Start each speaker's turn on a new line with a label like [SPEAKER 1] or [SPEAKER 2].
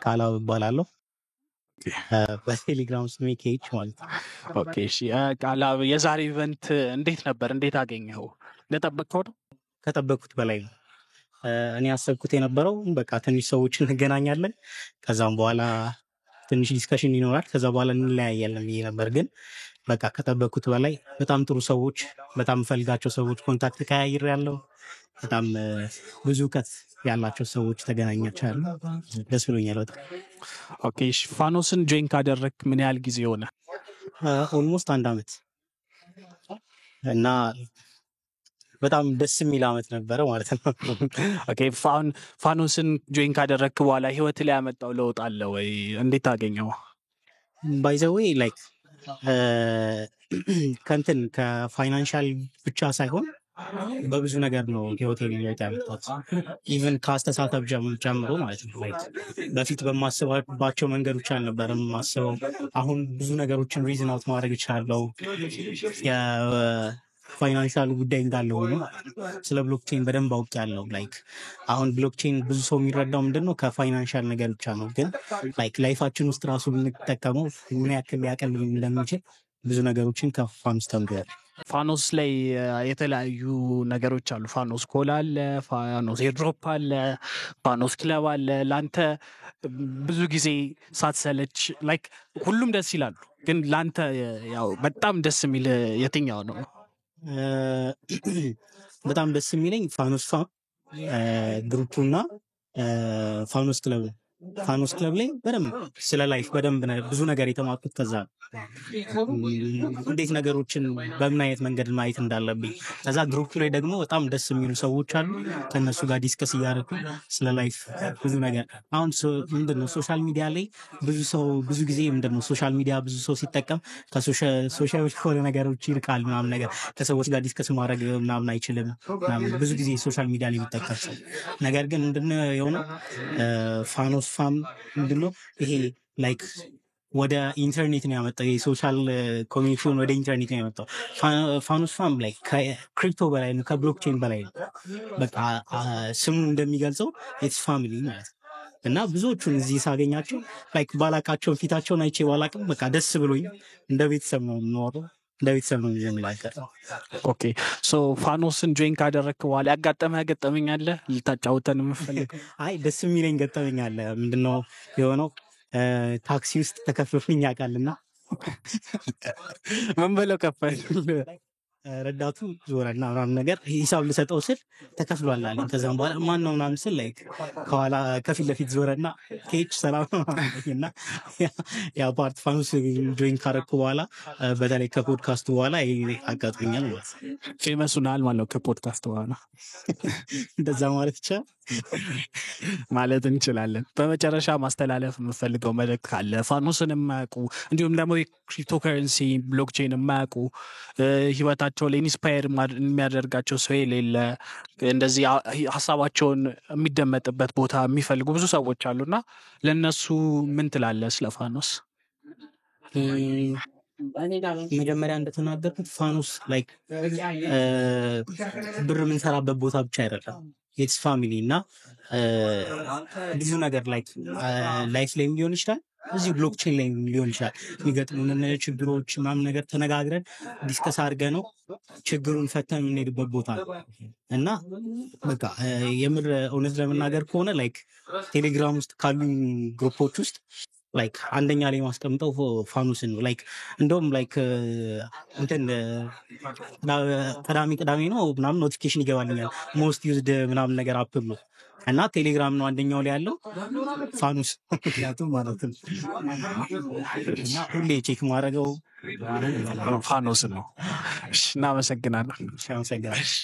[SPEAKER 1] ቃላብ እባላለሁ። በቴሌግራም ስሜ ኬች ማለት ነው።
[SPEAKER 2] Okay እሺ። ቃላብ፣ የዛሬ event እንዴት ነበር? እንዴት አገኘኸው? እንደጠበቅከው ነው?
[SPEAKER 1] ከጠበቅኩት በላይ ነው። እኔ ያሰብኩት የነበረው በቃ ትንሽ ሰዎች እንገናኛለን፣ ከዛም በኋላ ትንሽ discussion ይኖራል፣ ከዛ በኋላ እንለያያለን ብዬ ነበር። ግን በቃ ከጠበቅኩት በላይ በጣም ጥሩ ሰዎች፣ በጣም የምፈልጋቸው ሰዎች contact ተቀያይሬያለሁ። በጣም ብዙ እውቀት ያላቸው ሰዎች ተገናኝቻለሁ። ደስ ብሎኛል በጣም።
[SPEAKER 2] Okay እሺ። ፋኖስን join ካደረግክ ምን ያህል ጊዜ ሆነ?
[SPEAKER 1] Almost አንድ አመት እና በጣም ደስ የሚል አመት ነበረ ማለት ነው።
[SPEAKER 2] Okay፣ ፋኖስን join ካደረግክ በኋላ ህይወት ላይ ያመጣው ለውጥ አለ ወይ? እንዴት አገኘው?
[SPEAKER 1] By the way, like ከእንትን ከ financial ብቻ ሳይሆን በብዙ ነገር ነው ህይወቴ ለውጥ ያመጣት። Even ከአስተሳሰብ ጀምሮ ማለት ነው። Like በፊት በማስባቸው መንገዶች አልነበረም የማስበው። አሁን ብዙ ነገሮችን reason out ማድረግ እችላለሁ። የ financial ጉዳይ እንዳለ ሆኖ ስለ blockchain በደንብ አውቄያለሁ። Like አሁን blockchain ብዙ ሰው የሚረዳው ምንድን ነው ከ financial ነገር ብቻ ነው። ግን like life ኣችን ውስጥ ራሱ ብንጠቀመው ምን ያክል ሊያቀል እንደሚችል ብዙ ነገሮችን ከፋኖስ ተምሬያለሁ።
[SPEAKER 2] ፋኖስ ላይ የተለያዩ ነገሮች አሉ። ፋኖስ call አለ፣ ፋኖስ airdrop አለ፣ ፋኖስ ክለብ አለ። ለአንተ ብዙ ጊዜ ሳትሰለች like ሁሉም ደስ ይላሉ፣ ግን ለአንተ ያው በጣም ደስ የሚል የትኛው ነው?
[SPEAKER 1] በጣም ደስ የሚለኝ ፋኖስ fam group ኡና ፋኖስ ክለብ ነው። ፋኖስ ክለብ ላይ በደንብ ስለ life በደንብ ብዙ ነገር የተማርኩት ከዛ ነው። እንዴት ነገሮችን በምን አይነት መንገድ ማየት እንዳለብኝ። ከዛ group ላይ ደግሞ በጣም ደስ የሚሉ ሰዎች አሉ። ከእነሱ ጋር discuss እያደረኩ ስለ life ብዙ ነገር። አሁን ምንድን ነው social media ላይ ብዙ ሰው ብዙ ጊዜ ምንድን ነው social media ብዙ ሰው ሲጠቀም ከ social ከሆነ ነገሮች ይርቃል ምናምን ነገር፣ ከሰዎች ጋር discuss ማድረግ ምናምን አይችልም ምናምን ብዙ ጊዜ social media ላይ የሚጠቀም ሰው። ነገር ግን ምንድነው የሆነው ፋኖስ fam ምንድነው ይሄ like ወደ ኢንተርኔት ነው ያመጣው። የ social community ውን ወደ ኢንተርኔት ነው ያመጣው። ፋኖስ fam like ከ crypto በላይ ነው፣ ከ blockchain በላይ ነው። በቃ ስሙ እንደሚገልጸው it's family ማለት ነው። እና ብዙዎቹን እዚህ ሳገኛቸው like ባላቃቸውን ፊታቸውን አይቼ ባላቅም በቃ ደስ ብሎኝ እንደ ቤተሰብ ነው የምኖረው፣ እንደ ቤተሰብ ነው የምንላቀው።
[SPEAKER 2] Okay, so ፋኖስን join ካደረግክ በኋላ ያጋጠመህ ገጠመኝ አለ ልታጫውተን የምፈልገው?
[SPEAKER 1] አይ፣ ደስ የሚለኝ ገጠመኝ አለ። ምንድነው የሆነው? ታክሲ ውስጥ ተከፍሎልኝ ያውቃልና።
[SPEAKER 2] ምን ብለው ከፈሉ?
[SPEAKER 1] ረዳቱ ዞረና ምናምን ነገር ሂሳብ ልሰጠው ስል ተከፍሏል አለኝ። ከዛም በኋላ ማን ነው ምናምን ስል like ከኋላ ከፊት ለፊት ዞረና ኬች ሰላም ነው አለኝ። እና ያ part ፋኖስ join ካረኩ በኋላ በተለይ ከፖድካስቱ በኋላ ይሄ አጋጥሞኛል ማለት ነው።
[SPEAKER 2] Famous ሆነሃል ማለት ነው ከፖድካስት በኋላ።
[SPEAKER 1] እንደዛ ማለት ይቻላል።
[SPEAKER 2] ማለት እንችላለን። በመጨረሻ ማስተላለፍ የምፈልገው መልእክት ካለ፣ ፋኖስን የማያውቁ እንዲሁም ደግሞ የ cryptocurrency blockchain የማያውቁ ህይወታቸው ላይ inspire የሚያደርጋቸው ሰው የሌለ፣ እንደዚህ ሀሳባቸውን የሚደመጥበት ቦታ የሚፈልጉ ብዙ ሰዎች አሉና ለእነሱ ምን ትላለህ ስለ ፋኖስ?
[SPEAKER 1] መጀመሪያ እንደተናገርኩት ፋኖስ like ብር የምንሰራበት ቦታ ብቻ አይደለም። It's family እና ብዙ ነገር like life ላይም ሊሆን ይችላል፣ እዚህ blockchain ላይ ሊሆን ይችላል። የሚገጥሙንን ችግሮች ምናምን ነገር ተነጋግረን discuss አድርገን ነው ችግሩን ፈተን የምንሄድበት ቦታ ነው። እና በቃ የምር እውነት ለመናገር ከሆነ like ቴሌግራም ውስጥ ካሉኝ group ኦች ውስጥ like አንደኛ ላይ ማስቀምጠው ፋኖስን ነው። Like እንደውም like እንትን ቅዳሜ ቅዳሜ ነው ምናምን notification ይገባልኛል most used ምናምን ነገር app ብሎ እና ቴሌግራም ነው አንደኛው ላይ ያለው ፋኖስ ምክንያቱም ማለት ነው። እና ሁሌ check ማድረገው
[SPEAKER 2] ፋኖስ ነው። እሺ፣ እናመሰግናለን።
[SPEAKER 1] አመሰግናለሁ።